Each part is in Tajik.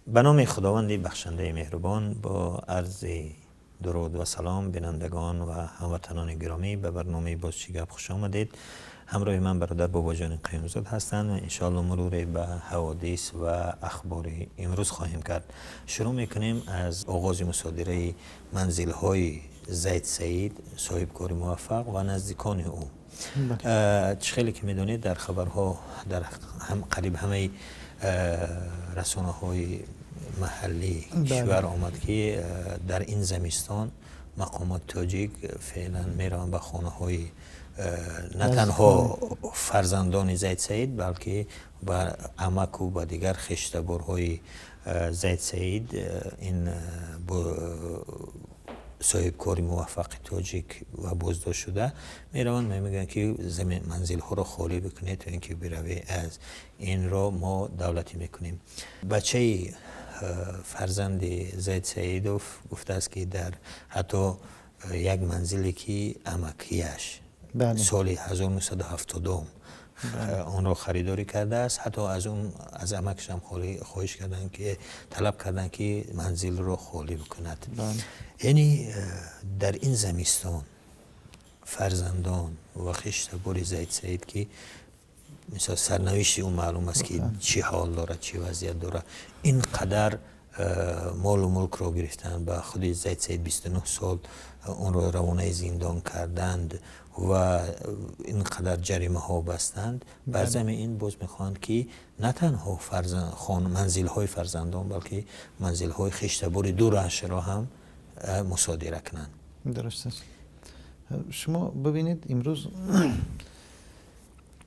Ба номи Худованди бахшандаи меҳрубон, бо арзи дуруд ва салом, бинандагон ва ҳамватанони гиромӣ, ба барномаи «Боз чӣ гап» хуш омадед. Ҳамроҳи ман бародар Бобоҷон Қаюмзод ҳастанд ва иншоаллоҳ муруре ба ҳаводис ва ахбори имрӯз хоҳем кард. Шурӯъ мекунем аз оғози мусодираи манзилҳои Зайд Саид, соҳибкори муваффақ, ва наздикони ӯ. Чӣ хеле ки медонед, дар хабарҳо, дар қариб ҳамаи расонаҳои маҳаллии кишвар омад, ки дар ин зимистон мақомот тоҷик феълан мераванд ба хонаҳои на танҳо фарзандони Зайд Саид, балки ба амаку ба дигар хештаборҳои Зайд Саид, ин соҳибкори муваффақи тоҷик ва боздоштшуда, мераванд, мегӯянд, ки манзилҳоро холӣ бикунед, то ин ки биравӣ аз инро мо давлатӣ мекунем. Бачаи фарзанди Зайд Саидов гуфтааст, ки дар ҳатто як манзиле, ки амакияш соли 1970 онро харидорӣ кардааст, ҳатто аз он аз амакашам хоҳиш карданд, ки талаб карданд, ки манзилро холӣ бикунад. Яъне дар ин зимистон фарзандон ва хештабори Зайд Саид, ки мисол сарнавишти ӯ маълум аст, ки чӣ ҳол дорад, чӣ вазъият дорад, ин қадар молу мулкро гирифтанд, ба худи Зайд Саид 29 сол онро равонаи зиндон карданд ва ин қадар ҷаримаҳо бастанд, бар зами ин боз мехоҳанд, ки на танҳо манзилҳои фарзандон, балки манзилҳои хештабори дурашро ҳам мусодира кунанд. Дуруст аст. Шумо бибинед, имрӯз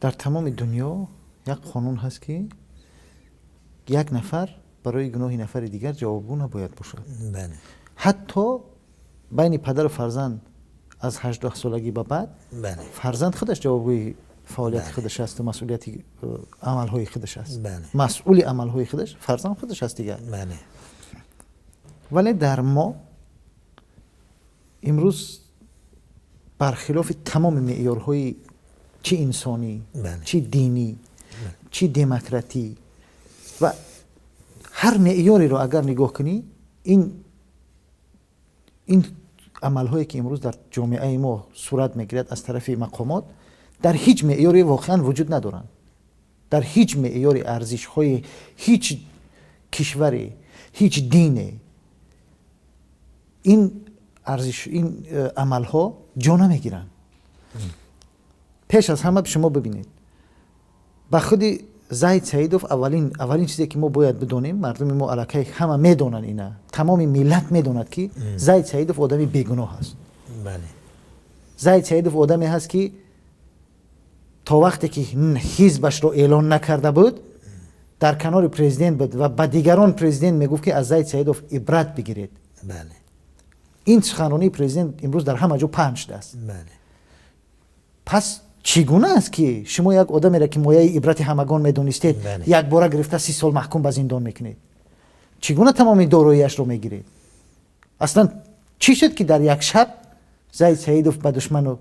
дар тамоми дунё як қонун ҳаст, ки як нафар барои гуноҳи нафари дигар ҷавобгӯ набояд бошад. Ҳатто байни падару фарзанд аз 18-солагӣ ба баъд фарзанд худаш ҷавобгӯи фаъолияти худаш асту масъулияти амалҳои худаш аст. Масъули амалҳои худаш фарзанд худаш аст дигар. Вале дар мо имрӯз бархилофи тамоми меъёрҳои чӣ инсонӣ, чӣ динӣ, чӣ демократӣ ва ҳар меъёреро агар нигоҳ кунӣ, ин амалҳое, ки имрӯз дар ҷомеаи мо сурат мегирад аз тарафи мақомот, дар ҳеҷ меъёре воқеан вуҷуд надоранд. Дар ҳеҷ меъёри арзишҳои ҳеҷ кишваре, ҳеҷ дине ин арзиш, ин амалҳо ҷо намегиранд. Пеш аз ҳама шумо бибинед, ба худи Зайд Саидов аввалин чизе, ки мо бояд бидонем, мардуми мо аллакай ҳама медонанд ина, тамоми миллат медонад, ки Зайд Саидов одами бегуноҳ аст. Зайд Саидов одаме ҳаст, ки то вақте ки ҳизбашро эълон накарда буд, дар канори президент буд ва ба дигарон президент мегуфт, ки аз Зайд Саидов ибрат бигиред. Ин суханронии президент имрӯз дар ҳама ҷо паҳн шудааст. Пас чӣ гуна аст, ки шумо як одамеро, ки мояи ибрати ҳамагон медонистед, якбора гирифта 30 сол маҳкум ба зиндон мекунед? Чӣ гуна тамоми дороиашро мегиред? Аслан чӣ шуд, ки дар як шаб Зайд Саидов ба душману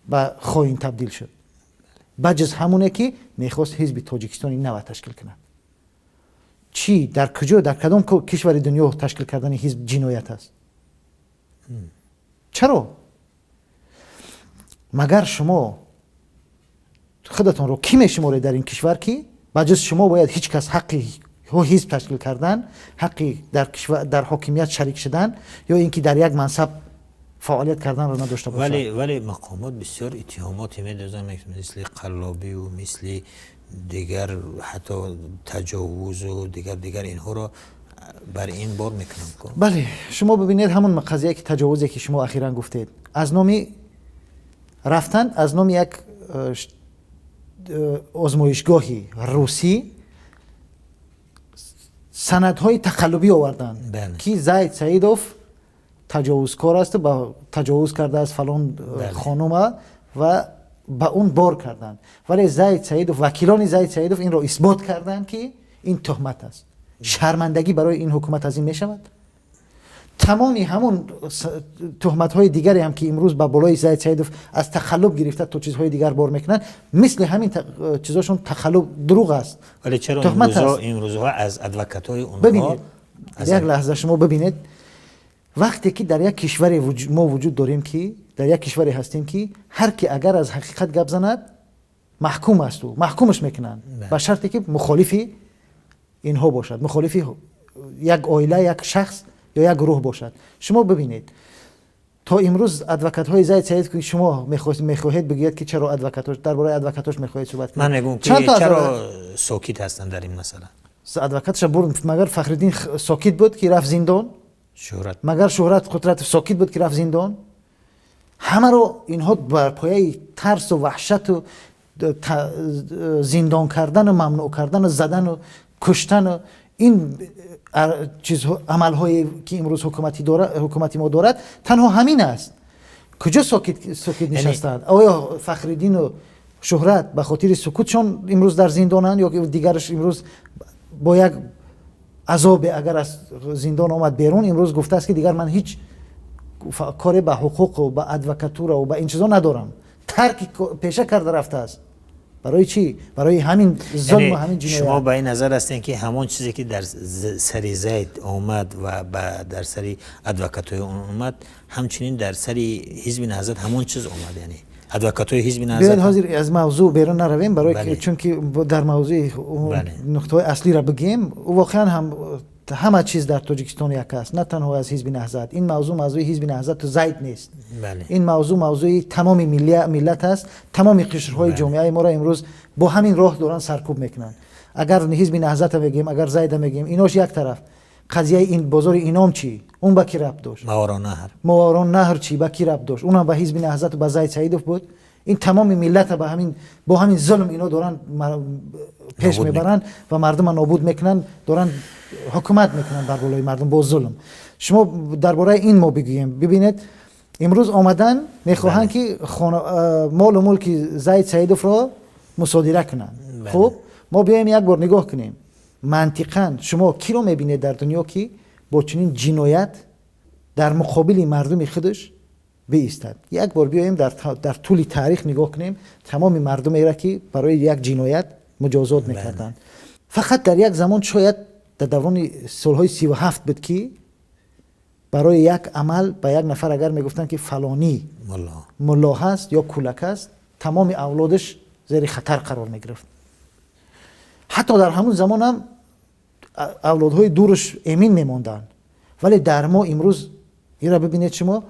ба хоин табдил шуд, ба ҷуз ҳамоне, ки мехост ҳизби Тоҷикистони нава ташкил кунад? Чӣ, дар куҷо, дар кадом кишвари дунё ташкил кардани ҳизб ҷиноят аст? Чаро? Магар шумо худатонро кӣ мешуморед дар ин кишвар, ки ба ҷуз шумо бояд ҳеҷ кас ҳаққи ҳизб ташкил кардан, ҳаққи дар кишвар, дар ҳокимият шарик шудан ё ин ки дар як мансаб фаъолият карданро надошта бошад? Вале мақомот бисёр иттиҳомоте медозанд, мисли қаллобиву мисли дигар, ҳатто таҷовузу дигар инҳоро бар ин бор мекунанд. Бале, шумо бибинед, ҳамон қазия, ки таҷовузе, ки шумо ахиран гуфтед, аз номи рафтан, аз номи як озмоишгоҳи русӣ санадҳои тақаллубӣ оварданд, ки Зайд Саидов таҷовузкор асту ба таҷовуз кардааст фалон хонума ва ба он бор карданд. Вале Зайд Саидов, вакилони Зайд Саидов инро исбот карданд, ки ин туҳмат аст. Шармандагӣ барои ин ҳукумат аз ин мешавад? Тамоми ҳамон туҳматҳои дигаре ҳам, ки имрӯз ба болои Зайд Саидов аз тақаллуб гирифта то чизҳои дигар бор мекунанд, мисли ҳамин чизошон тақаллуб, дурӯғ аст. Вале чаро имрӯзҳо аз адвокатҳои онҳо Як лаҳза шумо бибинед, вақте ки дар як кишваре мо вуҷуд дорем, ки дар як кишваре ҳастем, ки ҳар ки агар аз ҳақиқат гап занад, маҳкум аст, ӯ маҳкумаш мекунанд, ба шарте ки мухолифи инҳо бошад, мухолифи як оила, як шахс ё як гурӯҳ бошад. Шумо бибинед, то имрӯз адвокатҳои Зайд Саид, ки шумо мехоҳед бигӯед, ки чаро адвокатош, дар бораи адвокатош мехоҳед суҳбат кунед. Ман мегӯям, ки чаро сокит ҳастанд дар ин масъала. Адвокатша бурд, магар Фахриддин сокит буд, ки рафт зиндон? Шӯҳрат. Магар Шӯҳрат Қудратов сокит буд, ки рафт зиндон? Ҳамаро инҳо бар пояи тарсу ваҳшату зиндон кардану мамнӯъ кардану задану куштану ин чизҳо, амалҳое ки имрӯз ҳукумати мо дорад, танҳо ҳамин аст. Куҷо сокит нишастанд? Оё Фахриддину Шӯҳрат ба хотири сукутшон имрӯз дар зиндонанд ё дигараш имрӯз бо як азобе агар аз зиндон омад берун, имрӯз гуфтааст, ки дигар ман ҳеҷ коре ба ҳуқуқу ба адвокатурау ба ин чизо надорам, тарки пеша карда рафтааст. Барои чӣ? Барои ҳамин зулму ҳамин ҷиноят. Шумо ба ин назар ҳастем, ки ҳамон чизе ки дар сари Зайд омад ва дар сари адвокатҳои он омад, ҳамчунин дар сари Ҳизби Наҳзат ҳамон чиз омад, яъне адвокатҳои Ҳизби Наҳзат. Биёед, ҳозир аз мавзӯъ берун наравем, барои чунки дар мавзӯи нуқтаҳои аслиро бигӯем. Воқеан ҳам ҳама чиз дар Тоҷикистон як аст, на танҳо аз Ҳизби Наҳзат. Ин мавзӯъ мавзӯи Ҳизби Наҳзату Зайд нест, ин мавзӯъ мавзӯи тамоми миллат аст. Тамоми қишрҳои ҷомеаи моро имрӯз бо ҳамин роҳ доранд саркӯб мекунанд. Агар Ҳизби Наҳзата мегӯем, агар Зайда мегӯем, инош як тараф. Қазияи ин бозори Ином чӣ? Он ба кӣ рабт дошт? Мовароуннаҳр. Мовароуннаҳр чӣ, ба кӣ рабт дошт? Унам ба Ҳизби Наҳзату ба Зайд Саидов буд. Ин тамоми миллата ба ҳамин, бо ҳамин зулм ино доранд пеш мебаранд ва мардума нобуд мекунанд, доранд ҳукумат мекунанд бар болои мардум бо зулм. Шумо дар бораи ин мо бигӯем. Бибинед, имрӯз омадан мехоҳанд, ки молу мулки Зайд Саидовро мусодира кунанд. Хуб, мо биёем, як бор нигоҳ кунем мантиқан. Шумо киро мебинед дар дунё, ки бо чунин ҷиноят дар муқобили мардуми худаш биистад? Як бор биёем, дар тӯли таърих нигоҳ кунем тамоми мардумеро, ки барои як ҷиноят муҷозот мекарданд. Фақат дар як замон, шояд дар даврони солҳои 37 буд, ки барои як амал ба як нафар агар мегуфтанд, ки фалонӣ мулло ҳаст ё кулак аст, тамоми авлодаш зери хатар қарор мегирифт. Ҳатто дар ҳамун замонам авлодҳои дураш эмин мемонданд. Вале дар мо имрӯз ира бибинед, шумо,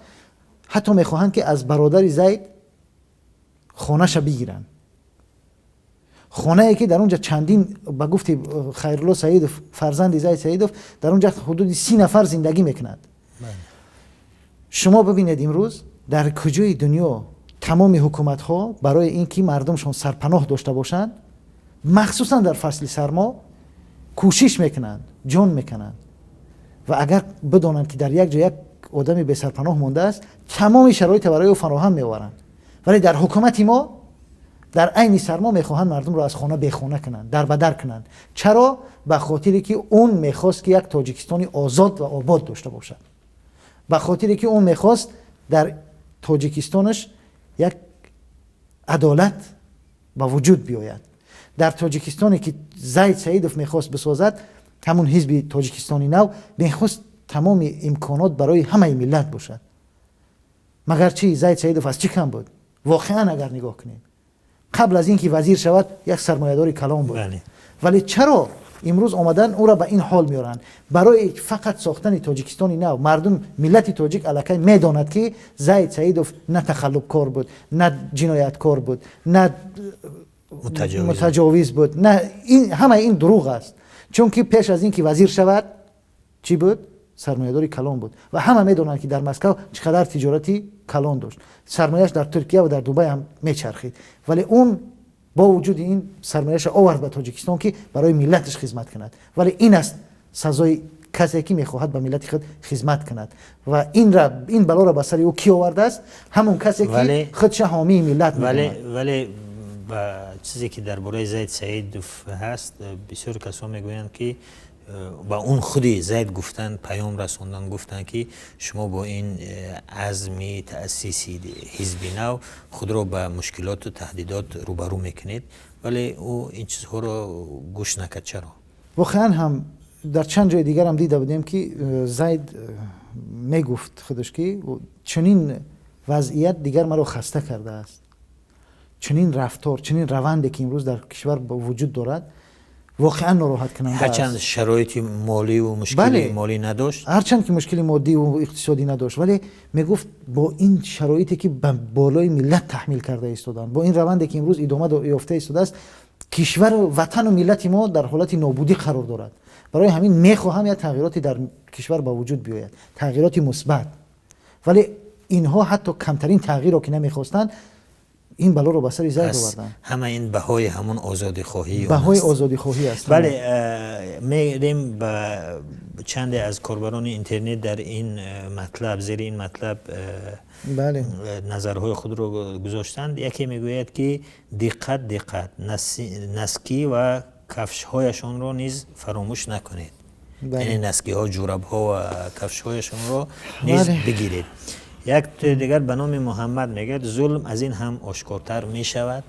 ҳатто мехоҳанд, ки аз бародари Зайд хонаша бигиранд, хонае ки дар он ҷа чандин, ба гуфти Хайрулло Саидов, фарзанди Зайд Саидов, дар он ҷа ҳудуди 30 нафар зиндагӣ мекунад. Шумо бибинед, имрӯз дар куҷои дунё тамоми ҳукуматҳо барои ин ки мардумшон сарпаноҳ дошта бошанд, махсусан дар фасли сармо, кӯшиш мекунанд, ҷон мекунанд ва агар бидонанд, ки дар як ҷо як одами бесарпаноҳ мондааст, тамоми шароита барои ӯ фароҳам меоваранд. Вале дар ҳукумати мо дар айни сармо мехоҳанд мардумро аз хона бехона кунанд, дарбадар кунанд. Чаро? Ба хотире ки он мехост, ки як Тоҷикистони озод ва обод дошта бошад, ба хотире ки он мехост дар Тоҷикистонаш як адолат ба вуҷуд биёяд. Дар Тоҷикистоне ки Зайд Саидов мехост бисозад, ҳамун Ҳизби Тоҷикистони Нав мехост тамоми имконот барои ҳамаи миллат бошад. Магар чи, Зайд Саидов аз чӣ кам буд? Воқеан агар нигоҳ кунем, қабл аз ин ки вазир шавад, як сармоядори калон буд. Вале чаро имрӯз омадан ӯро ба ин ҳол меоранд? Барои фақат сохтани Тоҷикистони нав. Мардум, миллати тоҷик аллакай медонад, ки Зайд Саидов на тахаллубкор буд, на ҷинояткор буд, на мутаҷовиз буд, на ҳамаи ин дурӯғ аст. Чунки пеш аз ин ки вазир шавад, чӣ буд? Сармоядори калон буд ва ҳама медонанд, ки дар Москав чӣ қадар тиҷорати калон дошт. Сармояш дар Туркия ва дар Дубай ҳам мечархид. Вале он бо вуҷуди ин сармояша овард ба Тоҷикистон, ки барои миллаташ хизмат кунад. Вале ин аст сазои касе, ки мехоҳад ба миллати худ хизмат кунад. Ва ин балоро ба сари ӯ кӣ овардааст? Ҳамон касе, ки худша ҳомии миллат. Вале ба чизе ки дар бораи Зайд Саидов ҳаст, бисёр касон мегӯянд, ки ба он худи Зайд гуфтанд, паём расонданд, гуфтанд, ки шумо бо ин азми таъсиси ҳизби нав худро ба мушкилоту таҳдидот рӯбарӯ мекунед. Вале ӯ ин чизҳоро гӯш накард. Чаро? Воқеан ҳам Дар чанд ҷои дигарам дида будем, ки Зайд мегуфт худаш, ки чунин вазъият дигар маро хаста кардааст, чунин рафтор, чунин раванде, ки имрӯз дар кишвар вуҷуд дорад, воқеан нороҳаткунанда аст. Ҳарчанд шароити моливу мушкили молӣ надошт. Ҳарчанд ки мушкили моддиву иқтисодӣ надошт, вале мегуфт, бо ин шароите, ки ба болои миллат таҳмил карда истоданд, бо ин раванде, ки имрӯз идома ёфта истодааст, кишвару ватану миллати мо дар ҳолати нобудӣ қарор дорад. Барои ҳамин мехоҳам як тағйироте дар кишвар ба вуҷуд биёяд, тағйироти мусбат. Вале инҳо ҳатто камтарин тағйирро ки намехостанд, ин балоро ба сари Зайд оварданд. Ҳама ин баҳои ҳамон озодихоҳӣ. Баҳои озодихоҳӣ аст. Бале, мерем ба чанде аз корбарони интернет, дар ин матлаб, зери ин матлаб назарҳои худро гузоштанд. Яке мегӯяд, ки диққат, диққат, носки ва кафшҳояшонро низ фаромӯш накунед, яъне носкиҳо, ҷурабҳо ва кафшҳояшонро низ бигиред. Як дигар ба номи Муҳаммад мегӯяд, зулм аз ин ҳам ошкортар мешавад.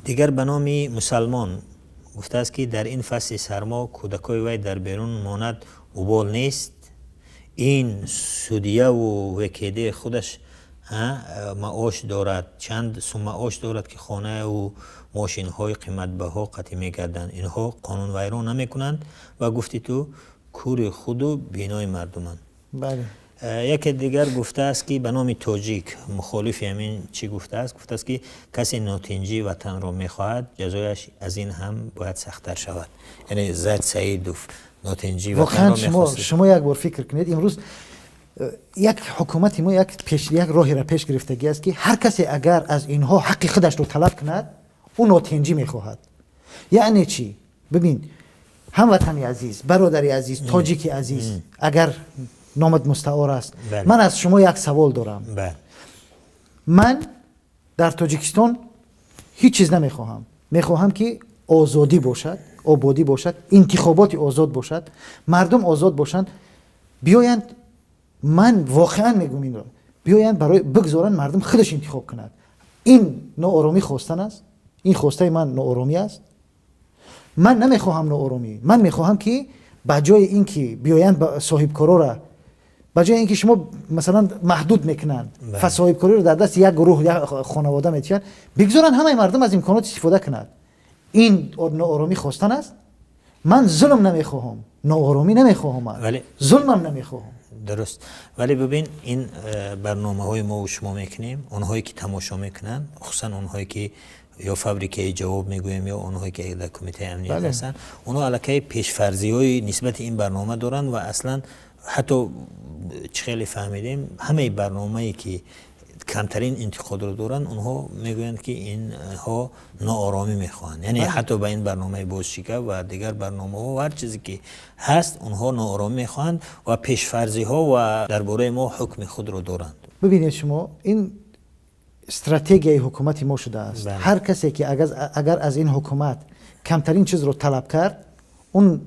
Дигар ба номи Мусалмон гуфтааст, ки дар ин фасли сармо кӯдакои вай дар берун монад, убол нест. Ин судьяву ВКД худаш маош дорад, чанд сум маош дорад, ки хонааву мошинҳои қиматбаҳо қатъӣ мегарданд? Инҳо қонунвайрон намекунанд ва гуфти ту, кури худу бинои мардуманд. Яке дигар гуфтааст, ки ба номи Тоҷик, мухолифи ҳамин чӣ гуфтааст, гуфтааст, ки касе нотинҷии ватанро мехоҳад, ҷазояш аз ин ҳам бояд сахттар шавад. Яъне Зайд Саидов нотинҷии ватанро. Шумо як бор фикр кунед, имрӯз як ҳукумати мо як роҳеро пеш гирифтагӣ аст, ки ҳар касе агар аз инҳо ҳаққи худашро талаб кунад, ӯ нотинҷӣ мехоҳад. Яъне чӣ? Бибин, ҳамватани азиз, бародари азиз, тоҷики азиз, агар номат мустаор аст, ман аз шумо як савол дорам. Ман дар Тоҷикистон ҳеҷ чиз намехоҳам, мехоҳам, ки озодӣ бошад, ободӣ бошад, интихоботи озод бошад, мардум озод бошанд, биёянд. Ман воқеан мегӯм, инро биёянд, барои бигзоранд мардум худаш интихоб кунад. Ин нооромӣ хостан аст? Ин хостаи ман нооромӣ аст? Ман намехоҳам нооромӣ. Ман мехоҳам, ки ба ҷои ин ки биёянд соҳибкорора, ба ҷои ин ки шумо масалан маҳдуд мекунанд, соҳибкориро дар дасти як гурӯҳ, як хонавода метиҳанд, бигзоранд ҳамаи мардум аз имконот истифода кунад. Ин нооромӣ хостан аст? Ман зулм намехоҳам, нооромӣ намехоҳам, зулмам намехоҳам. Дуруст, вале бибин, ин барномаҳои мо шумо мекунем, онҳое ки тамошо мекунанд, хусусан онҳое ки ё фабрикаи ҷавоб мегӯем, ё онҳое ки дар Кумитаи амният ҳастанд, онҳо аллакай пешфарзиҳои нисбати ин барнома доранд. Ва аслан ҳатто чӣ хеле фаҳмидем, ҳамаи барномае ки камтарин интиқодро доранд, онҳо мегӯянд, ки инҳо нооромӣ мехоҳанд. Яъне ҳатто ба ин барномаи бозчика ва дигар барномаҳо, ҳар чизе ки ҳаст, онҳо нооромӣ мехоҳанд ва пешфарзиҳо ва дар бораи мо ҳукми худро доранд. Бибинед шумо, ин стратегияи ҳукумати мо шудааст. Ҳар касе ки агар аз ин ҳукумат камтарин чизро талаб кард, он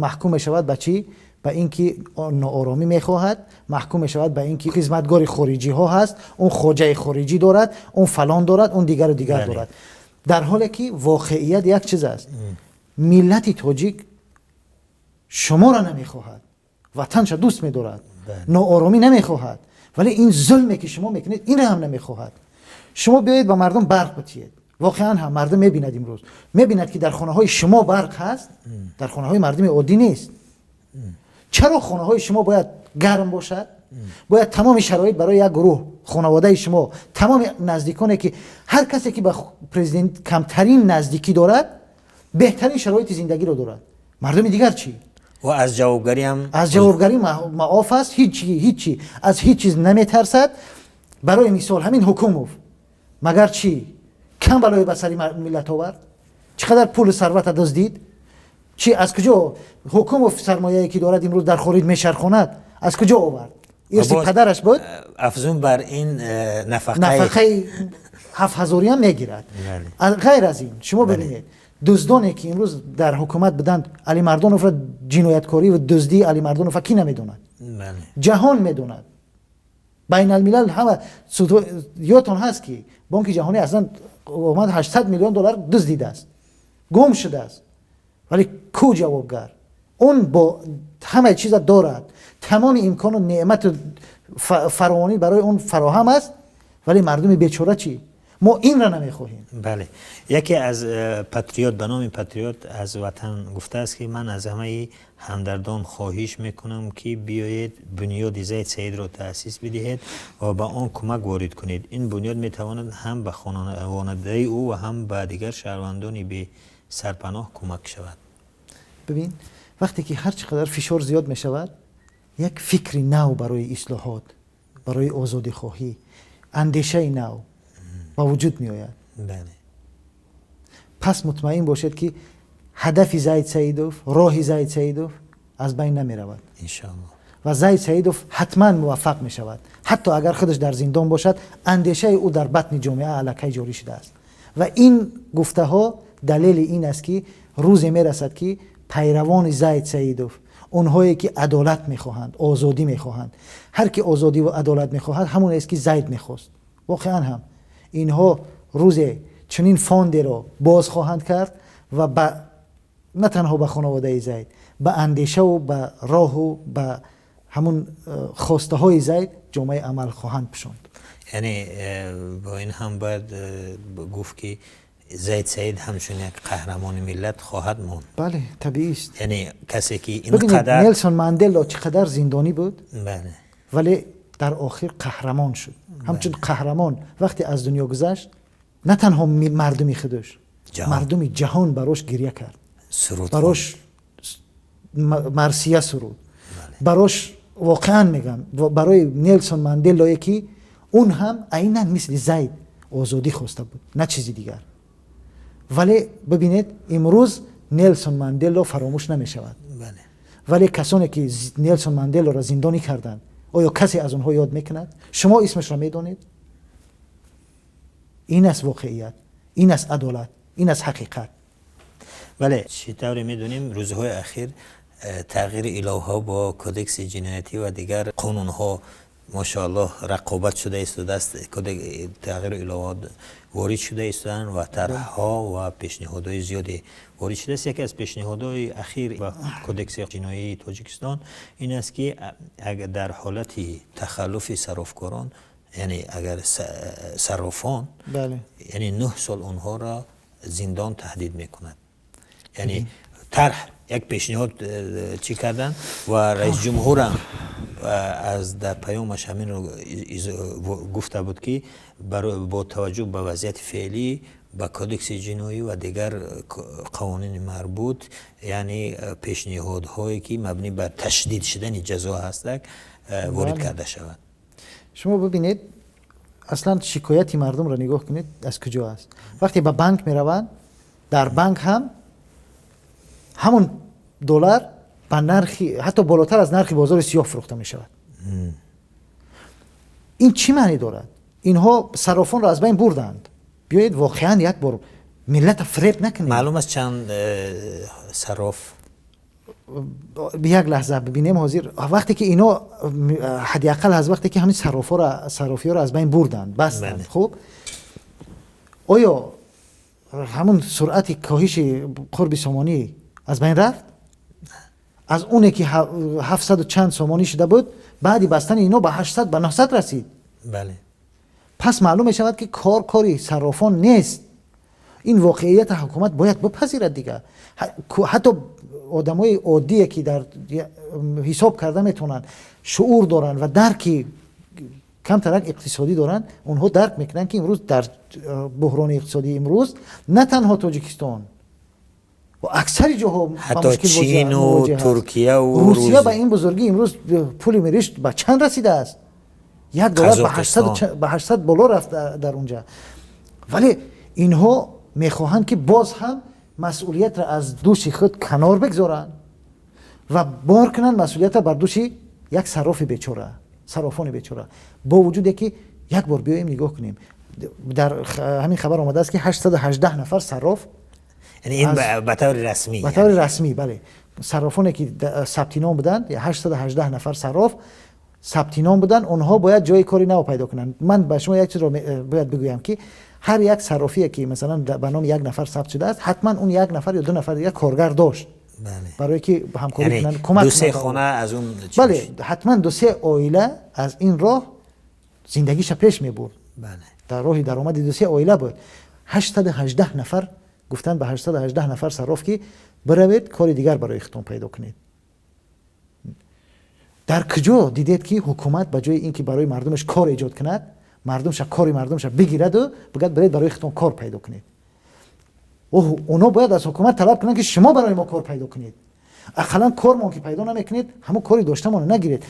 маҳкум мешавад ба чӣ? Ба ин ки нооромӣ мехоҳад, маҳкум мешавад ба ин ки хизматгори хориҷиҳо ҳаст, он хоҷаи хориҷӣ дорад, он фалон дорад, он дигару дигар дорад. Дар ҳоле ки воқеият як чиз аст: миллати тоҷик шуморо намехоҳад, ватанша дӯст медорад, нооромӣ намехоҳад, вале ин зулме ки шумо мекунед, инро ҳам намехоҳад. Шумо биёед, ба мардум барқ битиед. Воқеан ҳам мардум мебинад, имрӯз мебинад, ки дар хонаҳои шумо барқ ҳаст, дар хонаҳои мардуми оддӣ нест. Чаро хонаҳои шумо бояд гарм бошад, бояд тамоми шароит барои як гурӯҳ хонаводаи шумо, тамоми наздиконе ки ҳар касе ки ба президент камтарин наздикӣ дорад, беҳтарин шароити зиндагиро дорад? Мардуми дигар чӣ? Ва аз ҷавобгариам. Аз ҷавобгарӣ маоф аст, ҳичи ҳичи аз ҳеҷ чиз наметарсад. Барои мисол, ҳамин Ҳукумов магар чӣ кам балое ба сари миллат овард? Чӣ қадар пулу сарвата дуздид? Чи аз куҷо Ҳукумов сармояе ки дорад, имрӯз дар хориҷ мешархонад, аз куҷо овард? Ирси падараш буд? Афзун бар ин нафақаи 7000-иам мегирад. Ғайр аз ин, шумо бибинед, дуздоне ки имрӯз дар ҳукумат буданд, Алимардоновро, ҷинояткорӣ ва дуздии Алимардонова кӣ намедонад? Ҷаҳон медонад, байналмилал ҳама. Ёдтон ҳаст, ки Бонки ҷаҳонӣ аслан омад, 800 миллион доллар дуздидааст. Гум шудааст, вале ку ҷавобгар? Он бо ҳамаи чиза дорад, тамоми имкону неъмату фаровонӣ барои он фароҳам аст, вале мардуми бечора чӣ? Мо инро намехоҳем. Бале, яке аз патриот ба номи Патриот аз ватан гуфтааст, ки ман аз ҳамаи ҳамдардон хоҳиш мекунам, ки биёед, бунёди Зайд Саидро таъсис бидиҳед ва ба он кӯмак ворид кунед. Ин бунёд метавонад ҳам ба хонаводаи ӯ ва ҳам ба дигар шаҳрвандони бесарпаноҳ кӯмак шавад. Бибин, вақте ки ҳар чӣ қадар фишор зиёд мешавад, як фикри нав барои ислоҳот, барои озодихоҳӣ, андешаи нав ба вуҷуд меояд. Пас мутмаин бошед, ки ҳадафи Зайд Саидов, роҳи Зайд Саидов аз байн намеравад. Иншоаллоҳ. Ва Зайд Саидов ҳатман муваффақ мешавад, ҳатто агар худаш дар зиндон бошад. Андешаи ӯ дар батни ҷомеа аллакай ҷорӣ шудааст ва ин гуфтаҳо далели ин аст, ки рӯзе мерасад, ки пайравони Зайд Саидов, онҳое ки адолат мехоҳанд, озодӣ мехоҳанд, ҳар ки озодӣ ва адолат мехоҳад, ҳамон аст, ки Зайд мехост воқеан ҳам, инҳо рӯзе чунин фондеро боз хоҳанд кард ва ба на танҳо ба хонаводаи Зайд, ба андешаву ба роҳу ба ҳамун хостаҳои Зайд ҷомаи амал хоҳанд пӯшонд. Яъне бо ин ҳам бояд гуфт, ки Зайд Саид ҳамчун як қаҳрамони миллат хоҳад монд. Бале, табиист. Яъне касе ки ин бибинед, қадар Нелсон Мандело чӣ қадар зиндонӣ буд, вале дар охир қаҳрамон шуд. Ҳамчун қаҳрамон вақте аз дунё гузашт, на танҳо мардуми худаш, ҷаҳон. Мардуми ҷаҳон барош гиря кард, суруд барош марсия суруд барош. Воқеан мегам, барои Нелсон Манделое, ки он ҳам айнан мисли Зайд озодӣ хоста буд, на чизи дигар, вале бибинед, имрӯз Нелсон Мандело фаромӯш намешавад. Вале касоне ки Нелсон Манделоро зиндонӣ карданд, оё касе аз онҳо ёд мекунад? Шумо исмашро медонед? Ин аст воқеият, ин аст адолат, ин аст ҳақиқат. Бале, чӣ тавре медонем, рӯзҳои ахир тағйири иловаҳо бо кодекси ҷиноятӣ ва дигар қонунҳо, мошоаллоҳ, рақобат шуда истодааст. Тағйиру иловаҳо ворид шуда истодаанд ва тарҳҳо ва пешниҳодҳои зиёде ворид шудааст. Яке аз пешниҳодҳои ахир ба кодекси ҷиноии Тоҷикистон ин аст, ки агар дар ҳолати тахаллуфи саррофкорон, яъне агар саррофон, яъне 9 сол онҳоро зиндон таҳдид мекунад. Яъне тарҳ, як пешниҳод чӣ кардан ва раис ҷумҳурам аз дар паёмаш ҳаминро гуфта буд, ки бо таваҷҷӯҳ ба вазъияти феълӣ ба кодекси ҷиноӣ ва дигар қавонини марбут, яъне пешниҳодҳое, ки мабнӣ бар ташдид шудани ҷазо ҳастак, ворид карда шавад. Шумо бибинед, аслан шикояти мардумро нигоҳ кунед, аз куҷо аст. Вақте ба банк мераванд, дар банк ҳам ҳамон доллар ба нархи ҳатто болотар аз нархи бозори сиёҳ фурӯхта мешавад. Ин чӣ маъне дорад? Инҳо саррофонро аз байн бурданд. Биёед, воқеан як бор миллата фиреб накунем. Маълум аст, чанд сарроф? Як лаҳза, бибинем. Ҳозир вақте ки ино ҳадди ақал аз вақте ки ҳамин саррофиҳоро аз байн бурданд, бастанд, хуб, оё ҳамун суръати коҳиши қурби сомонӣ аз байн рафт? Аз оне ки ҳафтсаду чанд сомонӣ шуда буд, баъди бастани ино ба 800, ба 900 расид. Пас маълум мешавад, ки кор кори саррофон нест. Ин воқеията ҳукумат бояд бипазирад дигар. Ҳатто одамои оддие, ки дар ҳисоб карда метавонанд, шуур доранд ва дарки камтарак иқтисодӣ доранд, онҳо дарк мекунанд, ки имрӯз дар буҳрони иқтисодии имрӯз на танҳо Тоҷикистон, аксари ҷоҳо ҳатто Чину Туркияву Русия ба ин бузургӣ имрӯз пули мириш ба чанд расидааст? 1 доллар ба 800 боло рафт дар унҷа. Вале инҳо мехоҳанд, ки боз ҳам масъулиятро аз дӯши худ канор бигзоранд ва бор кунанд масъулиятро бар дӯши як саррофи бечора, саррофони бечора. Бо вуҷуде ки як бор биёем, нигоҳ кунем, дар ҳамин хабар омадааст, ки 818 нафар сарроф. Ин ба таври расмӣ? Ба таври расмӣ, бале. Саррофоне, ки сабти ном буданд, 818 нафар сарроф. Сабти ном буданд, онҳо бояд ҷои кори нав пайдо кунанд. Ман ба шумо як чизро бояд бигӯям, ки ҳар як саррофие, ки масалан ба номи як нафар сабт шудааст, ҳатман он як нафар ё ду нафар дигар коргар дошт, барое ки ҳамкорӣ кунанд, кӯмак. Ду-се хона аз он. Бале, ҳатман ду-се оила аз ин роҳ зиндагиша пеш мебурд. Дар роҳи даромади ду-се оила буд. 818 нафар гуфтанд ба 818 нафар сарроф, ки биравед, кори дигар барои худтон пайдо кунед. Дар куҷо дидед, ки ҳукумат ба ҷои ин ки барои мардумаш кор эҷод кунад, мардумша, кори мардумша бигираду бигӯяд: «Биред, барои худтон кор пайдо кунед»? Онҳо бояд аз ҳукумат талаб кунанд, ки шумо барои мо кор пайдо кунед, ақаллан кормон ки пайдо намекунед, ҳамон кори доштамонро нагиред.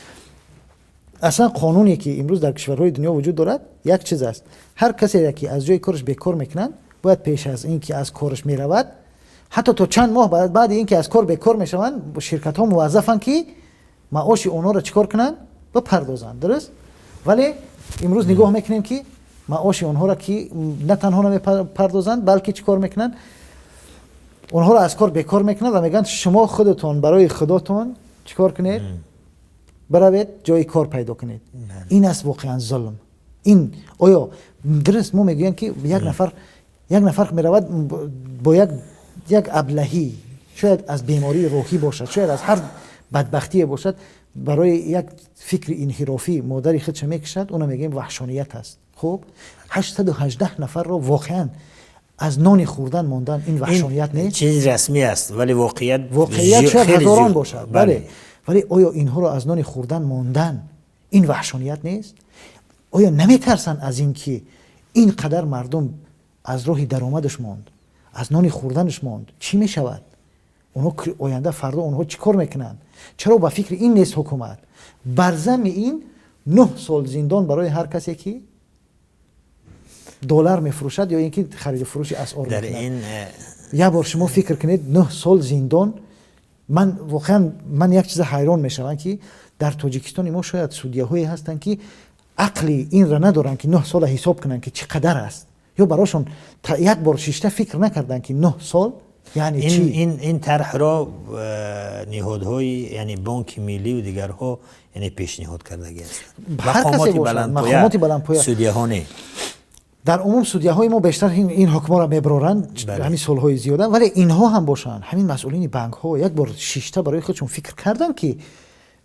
Аслан қонуне, ки имрӯз дар кишварҳои дунё вуҷуд дорад, як чиз аст: ҳар касе, ки аз ҷои кораш бекор мекунанд, бояд пеш аз ин ки аз кораш меравад, ҳатто то чанд моҳ баъди ин ки аз кор бекор мешаванд, ширкатҳо муваззафанд, ки маоши онҳоро чӣ кор кунанд? Бипардозанд. Дуруст? Вале имрӯз нигоҳ мекунем, ки маоши онҳоро ки на танҳо намепардозанд, балки чӣ кор мекунанд? Онҳоро аз кор бекор мекунанд ва мегӯянд: «Шумо худатон барои худотон чӣ кор кунед? Биравед, ҷои кор пайдо кунед». Ин аст воқеан зулм. Ин оё дуруст? Мо мегӯем, ки як нафар меравад бо як аблаҳӣ, шояд аз бемории рӯҳӣ бошад, шояд аз ҳар бадбахтие бошад, барои як фикри инҳирофӣ модари худша мекушад. Уна мегӯем ваҳшоният аст. Хуб, 818 нафарро воқеан аз нони хӯрдан мондан, ин ваҳшоният нест? Чизи расмӣ аст, вале воқеият воқеият шояд ҳазорон бошад, бале. Вале оё инҳоро аз нони хӯрдан мондан, ин ваҳшоният нест? Оё наметарсанд аз ин ки ин қадар мардум аз роҳи даромадаш монд, аз нони хӯрданаш монд? Чӣ мешавад онҳо оянда, фардо онҳо чӣ кор мекунанд? Чаро ба фикри ин нест ҳукумат? Бар замми ин 9 сол зиндон барои ҳар касе, ки доллар мефурӯшад ё ин ки хариду фурӯши асъор. Дар ин Як бор шумо фикр кунед: 9 сол зиндон. Ман воқеан, ман як чиза ҳайрон мешавам, ки дар Тоҷикистони мо шояд судяҳое ҳастанд, ки ақли инра надоранд, ки 9 сола ҳисоб кунанд, ки чӣ қадар аст, ё барошон як бор шишта фикр накарданд, ки 9 сол яъне чӣ. Ин тарҳро ниҳодҳои, яъне Бонки Миллию дигарҳо, яъне пешниҳод кардагӣ ҳастанд. Мақомоти баландпоя. Судяҳо не. Дар умум судяҳои мо бештар ин ҳукмҳоро мебароранд ҳамин солҳои зиёда. Вале инҳо ҳам бошанд, ҳамин масъулини банкҳо як бор шишта барои худшон фикр карданд, ки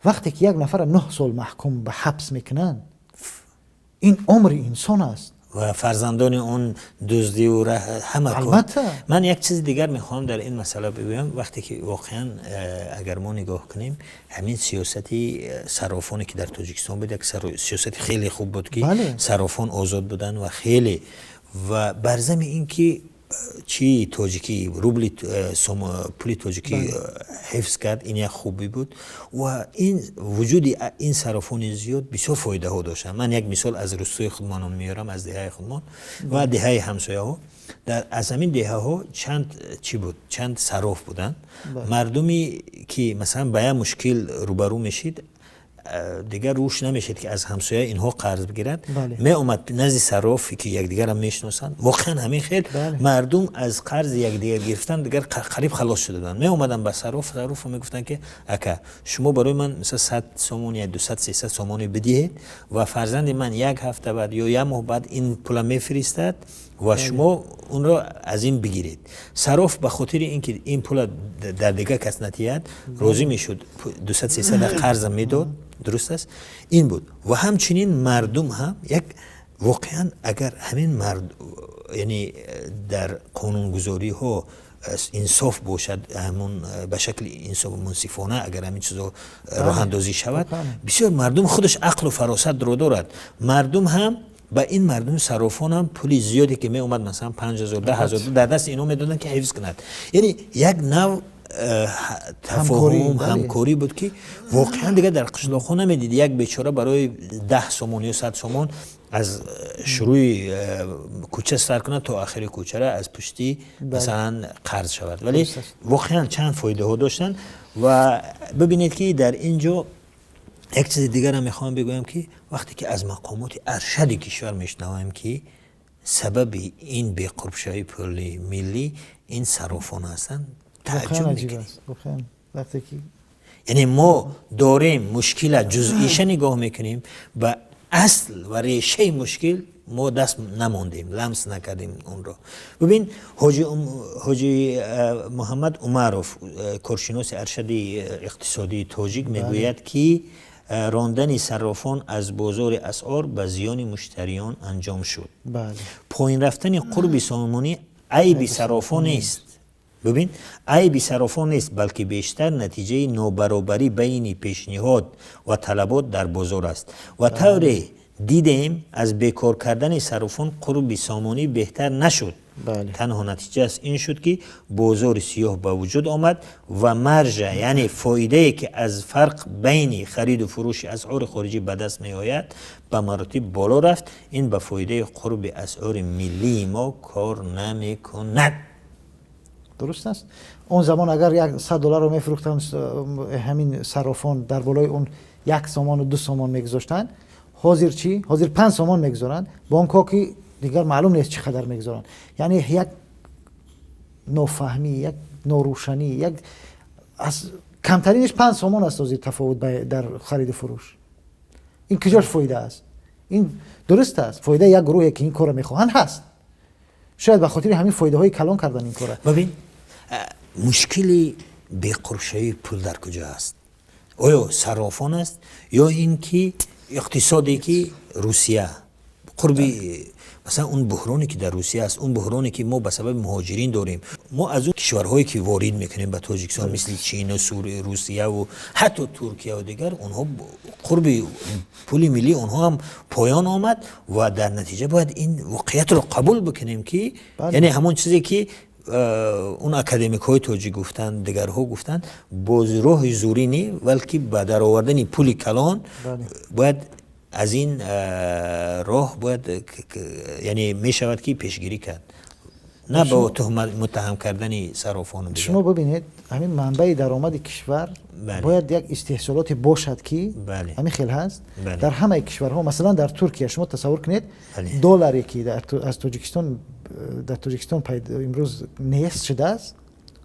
вақте ки як нафара 9 сол маҳкум ба ҳабс мекунанд, ин умри инсон аст. Ва фарзандони он дуздиву ҳама. Албатта. Ман як чизи дигар мехоҳам дар ин масъала бигӯям. Вақте ки воқеан агар мо нигоҳ кунем, ҳамин сиёсати саррофоне, ки дар Тоҷикистон буд, як сиёсати хеле хуб буд, ки саррофон озод буданд ва хеле ва бар зами ин ки чӣ тоҷикӣ, рубли, пули тоҷикӣ ҳифз кард, ин як хубӣ буд. Ва ин вуҷуди ин саррофони зиёд бисёр фоидаҳо доштанд. Ман як мисол аз рустои худмон меорам, аз деҳаи худмон ва деҳаи ҳамсояҳо. Аз ҳамин деҳаҳо чанд чӣ буд, чанд сарроф буданд. Мардуме ки масалан ба як мушкил рӯбарӯ мешид, дигар рӯш намешед, ки аз ҳамсоя инҳо қарз бигирад, меомад назди сарроф, ки якдигарам мешиносанд. Воқеан ҳамин хел мардум аз қарзи якдигар гирифтан дигар қариб халос шуда буданд. Меомаданд ба сарроф, сарроф мегуфтанд, ки ака, шумо барои ман мисал 100 сомон я 200, 300 сомоне бидиҳед ва фарзанди ман як ҳафта баъд ё як моҳ баъд ин пула мефиристад ва шумо онро аз ин бигиред. Сарроф ба хотири ин ки ин пула дар дигар кас натиҳад, розӣ мешуд, 200, 300 қарза медод. Дуруст аст, ин буд. Ва ҳамчунин мардум ҳам як воқеан агар ҳамин мард, яъне дар қонунгузориҳо инсоф бошад, ҳамун ба шакли инсоф, мунсифона агар ҳамин чизо роҳандозӣ шавад, бисёр мардум худаш ақлу фаросатро дорад. Мардум ҳам ба ин мардуми саррофон ҳам пули зиёде ки меомад, масалан 5000, 10 000, дар дасти инҳо медоданд, ки ҳифз кунад. Яъне як нав тафоҳум, ҳамкорӣ буд, ки воқеан дигар дар қишлоқҳо намедид як бечора барои 10 сомон ё 100 сомон аз шурӯи кӯча сар кунад то ахири кӯчара аз пуштӣ масалан қарз шавад. Вале воқеан чанд фоидаҳо доштанд. Ва бибинед, ки дар ин ҷо як чизи дигарам мехоҳам бигӯям, ки вақте ки аз мақомоти аршади кишвар мешунавем, ки сабаби ин беқурбшавии пули миллӣ ин саррофон ҳастанд, тааҷҷуб мекунем. Яъне мо дорем мушкила ҷузъиша нигоҳ мекунем, ба асл ва решаи мушкил мо даст намондем, ламс накардем онро. Бибин, ҳоҷи Муҳаммад Умаров, коршиноси аршади иқтисодии тоҷик, мегӯяд, ки рондани саррофон аз бозори асъор ба зиёни муштариён анҷом шуд. Поин рафтани қурби сомонӣ айби саррофон нест. Бибин, айби саррофон нест, балки бештар натиҷаи нобаробарӣ байни пешниҳод ва талабот дар бозор аст. Ва тавре дидем, аз бекор кардани саррофон қурби сомонӣ беҳтар нашуд. Танҳо натиҷааш ин шуд, ки бозори сиёҳ ба вуҷуд омад ва маржа, яъне фоидае, ки аз фарқ байни хариду фурӯши асъори хориҷӣ ба даст меояд, ба маротиб боло рафт. Ин ба фоидаи қурби асъори миллии мо кор намекунад. Дуруст аст. Он замон агар 100 долларро мефурӯхтанд, ҳамин саррофон дар болои он 1 сомону 2 сомон мегузоштанд. Ҳозир чӣ? Ҳозир 5 сомон мегузоранд. Бонкҳо ки дигар маълум нест, чӣ қадар мегузоранд. Яъне як нофаҳмӣ, як норӯшанӣ, як аз камтаринаш 5 сомон аст ҳозир тафовут дар хариду фурӯш. Ин куҷош фоида аст? Ин дуруст аст, фоидаи як гурӯҳе, ки ин корро мехоҳанд, ҳаст. Шояд ба хотири ҳамин фоидаҳои калон кардан ин кора. Бибин, мушкили беқурбшавии пул дар куҷо аст? Оё саррофон аст ё ин ки иқтисоде, ки Русия қурби, масалан, он буҳроне, ки дар Русия аст, он буҳроне, ки мо ба сабаби муҳоҷирин дорем, мо аз он кишварҳое, ки ворид мекунем ба Тоҷикистон, мисли Чину Русияву ҳатто Туркияву дигар, онҳо қурби пули миллии онҳо ҳам поён омад. Ва дар натиҷа бояд ин воқеиятро қабул бикунем, ки яъне ҳамон чизе, ки он академикҳои тоҷик гуфтанд, дигарҳо гуфтанд, боз роҳи зӯрӣ не, балки ба даровардани пули калон бояд аз ин роҳ бояд, яъне мешавад, ки пешгирӣ кард, на ба муттаҳам кардани саррофону. Шумо бибинед, ҳамин манбаи даромади кишвар бояд як истеҳсолоте бошад, ки ҳамин хел ҳаст дар ҳамаи кишварҳо. Масалан, дар Туркия шумо тасаввур кунед, долларе, ки аз Тоҷикистон дар Тоҷикистон имрӯз нест шудааст,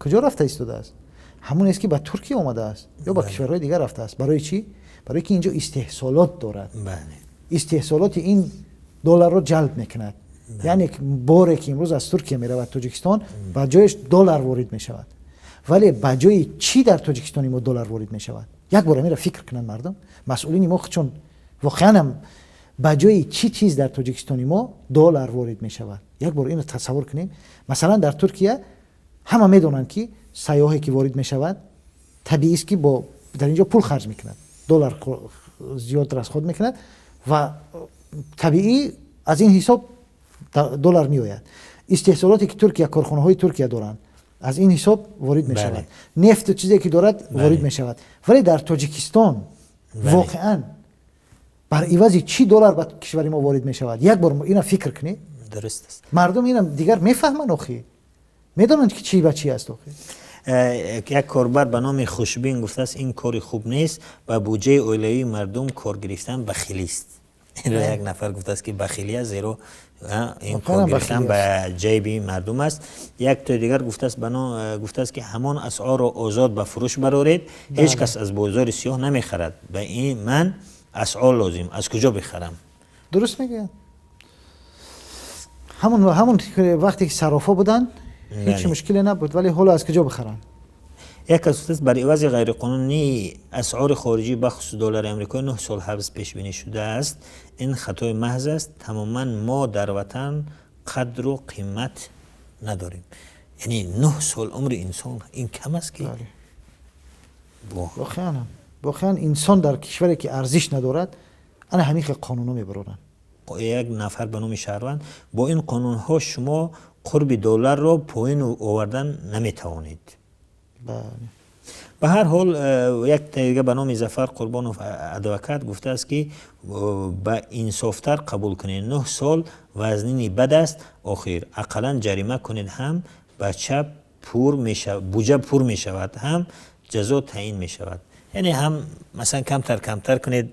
куҷо рафта истодааст? Ҳамонест, ки ба Туркия омадааст ё ба кишварҳои дигар рафтааст. Барои чӣ? Барои ки инҷо истеҳсолот дорад. Истеҳсолоти ин долларро ҷалб мекунад. Яъне боре, ки имрӯз аз Туркия меравад Тоҷикистон, ба ҷояш доллар ворид мешавад. Вале ба ҷои чӣ дар Тоҷикистони мо доллар ворид мешавад? Як бор амира фикр кунанд мардум, масъулини мо, чун воқеанам ба ҷои чӣ чиз дар Тоҷикистони мо доллар ворид мешавад, як бор инро тасаввур кунем. Масалан, дар Туркия ҳама медонанд, ки сайёҳе, ки ворид мешавад, табиист, ки бо дар инҷо пул харҷ мекунад, доллар зиёд расход мекунад ва табиӣ аз ин ҳисоб доллар меояд. Истеҳсолоте, ки Туркия, корхонаҳои Туркия доранд, аз ин ҳисоб ворид мешавад. Нефту чизе, ки дорад, ворид мешавад. Вале дар Тоҷикистон воқеан бар ивази чӣ доллар ба кишвари мо ворид мешавад? Як бор ина фикр кунед. Дуруст аст. Мардум ина дигар мефаҳманд, охи медонанд, ки чӣ ба чӣ аст охи. Як корбар ба номи Хушбин гуфтааст: «Ин кори хуб нест, ба буҷаи оилавии мардум кор гирифтан бахилист». Инро як нафар гуфтааст, ки бахилӣ аст, зеро ин кор гирифтан ба ҷайби мардум аст. Як тои дигар гуфтааст, гуфтааст, ки ҳамон асъорро озод ба фурӯш бароред, ҳеҷ кас аз бозори сиёҳ намехарад. Ба ин ман асъор лозим, аз куҷо бихарам? Дуруст мегӯяд. Ҳамон вақте ки саррофҳо буданд, ҳеҷ мушкиле набуд, вале ҳоло аз куҷо бихаранд? Як кас гуфтааст: бар ивази ғайриқонунии асъори хориҷӣ, бахусус доллари амрикоӣ, 9 сол ҳабс пешбинӣ шудааст. Ин хатои маҳз аст тамоман. Мо дар ватан қадру қимат надорем. Яъне 9 сол умри инсон ин кам аст, ки Воқеан, инсон дар кишваре, ки арзиш надорад, ана ҳамин хел қонунҳо мебароранд. Як нафар ба номи Шаҳрванд: «Бо ин қонунҳо шумо қурби долларро поин овардан наметавонед». Ба ҳар ҳол, як дига ба номи Зафар Қурбонов, адвокат, гуфтааст, ки ба инсофтар қабул кунед, 9 сол вазнини бад аст охир, ақаллан ҷарима кунед, ҳам бача буҷа пур мешавад, ҳам ҷазо таъин мешавад. Яъне ҳам масалан камтар камтар кунед,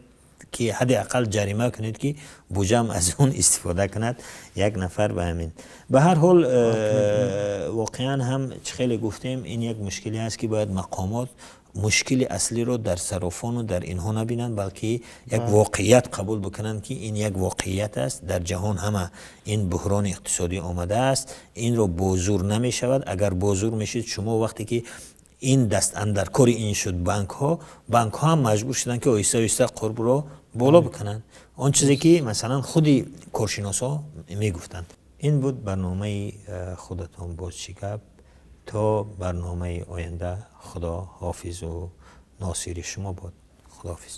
ки ҳадди ақал ҷарима кунед, ки буҷаам аз он истифода кунад. Як нафар ба ҳамин. Ба ҳар ҳол, воқеан ҳам, чӣ хеле гуфтем, ин як мушкиле аст, ки бояд мақомот Мушкили аслиро дар сарофону дар инҳо набинанд, балки як воқеият қабул бикунанд, ки ин як воқеият аст. Дар ҷаҳон ҳама ин буҳрони иқтисодӣ омадааст, инро бо зур намешавад. Агар бо зур мешид, шумо вақте ки ин дастандаркори ин шуд, банкҳо ҳам маҷбур шуданд, ки оҳиста оҳиста қурбро боло бикунанд, он чизе ки, масалан, худи коршиносҳо мегуфтанд. Ин буд барномаи худатон «Боз чӣ гап». То барномаи оянда Худо ҳофизу носири шумо бод. Худоҳофиз.